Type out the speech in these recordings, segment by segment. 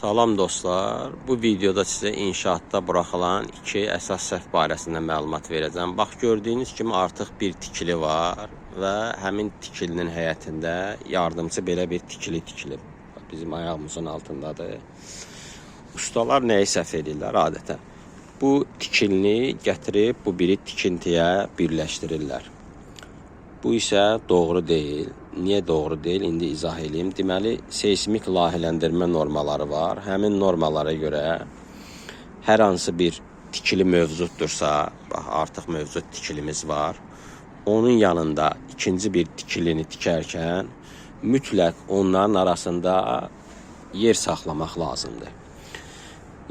Salam dostlar. Bu videoda sizə inşaatda buraxılan iki əsas səhv barəsində məlumat verəcəm. Bax, gördüyünüz kimi artıq bir tikili var və həmin tikilinin həyətində yardımçı belə bir tikili tikilib. Bizim ayağımızın altındadır. Ustalar nəyi səhv edirlər adətən? Bu tikilini gətirib bu biri tikintiyə birləşdirirlər. Bu isə doğru deyil. Niyə doğru deyil? İndi izah eləyim. Deməli, seysmik layihələndirmə normaları var. Həmin normalara görə hər hansı bir tikili mövcuddursa, bax artıq mövcud tikilimiz var. Onun yanında ikinci bir tikilini tikərkən mütləq onların arasında yer saxlamaq lazımdır.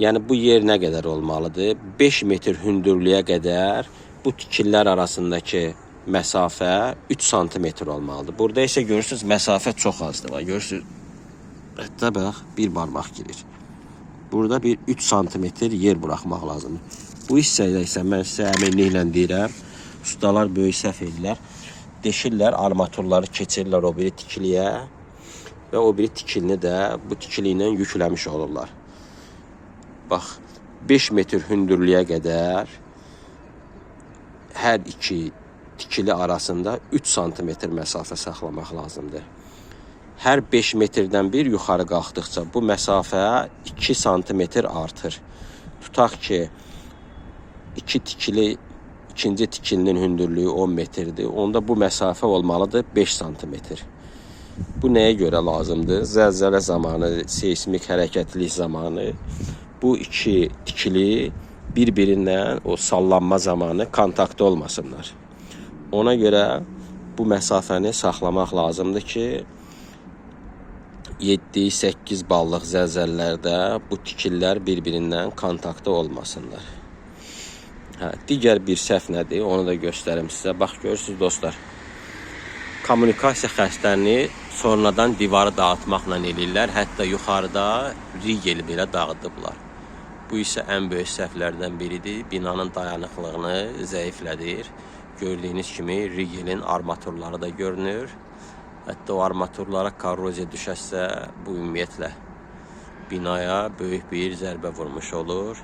Yəni bu yer nə qədər olmalıdır? 5 metr hündürlüyə qədər bu tikililər arasındakı məsafə 3 sm olmalıdır. Burada isə görürsüz məsafə çox azdır. Bax, görürsüz. Hətta bax bir barmaq girir. Burada bir 3 sm yer buraxmaq lazımdır. Bu hissədə isə mən sizə əminliklə deyirəm, ustalar böyük səhv edirlər. Deşirlər, armaturları keçirirlər o biri tikiliyə və o biri tikilini də bu tikili ilə yükləmiş olurlar. Bax, 5 metr hündürlüyə qədər hər iki tikili arasında 3 sm məsafə saxlamaq lazımdır. Hər 5 metrdən bir yuxarı qalxdıqca bu məsafə 2 sm artır. Tutaq ki, iki tikili ikinci tikilinin hündürlüyü 10 metrdir. Onda bu məsafə olmalıdır 5 sm. Bu nəyə görə lazımdır? Zəlzələ zamanı, seysmik hərəkətlilik zamanı bu iki tikili bir-birindən o sallanma zamanı kontaktda olmasınlar. Ona görə bu məsafəni saxlamaq lazımdır ki, 7-8 ballıq zəlzələlərdə bu tikililər bir-birindən kontaktda olmasınlar. Hə, digər bir səhv nədir? Onu da göstərim sizə. Bax, görürsüz dostlar. Kommunikasiya xəttlərini sonradan divarı dağıtmaqla eləyirlər. Hətta yuxarıda rigeli belə dağıdıblar. Bu isə ən böyük səhvlərdən biridir. Binanın dayanıqlığını zəiflədir. Gördüyünüz kimi rigelin armaturları da görünür. Hətta o armaturlara korroziya düşərsə, bu ümumiyyətlə binaya böyük bir zərbə vurmuş olur.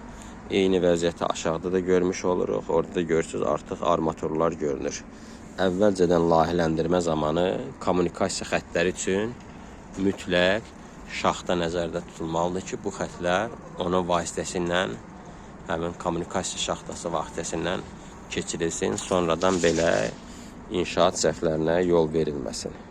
Eyni vəziyyəti aşağıda da görmüş oluruq. Orada da görürsüz artıq armaturlar görünür. Əvvəlcədən layihələndirmə zamanı kommunikasiya xəttləri üçün mütləq şaxta nəzərdə tutulmalıdır ki, bu xəttlər onun vasitəsilə, həmin kommunikasiya şaxtası vasitəsilə keçirilsin. Sonradan belə inşaat səhvlərinə yol verilməsin.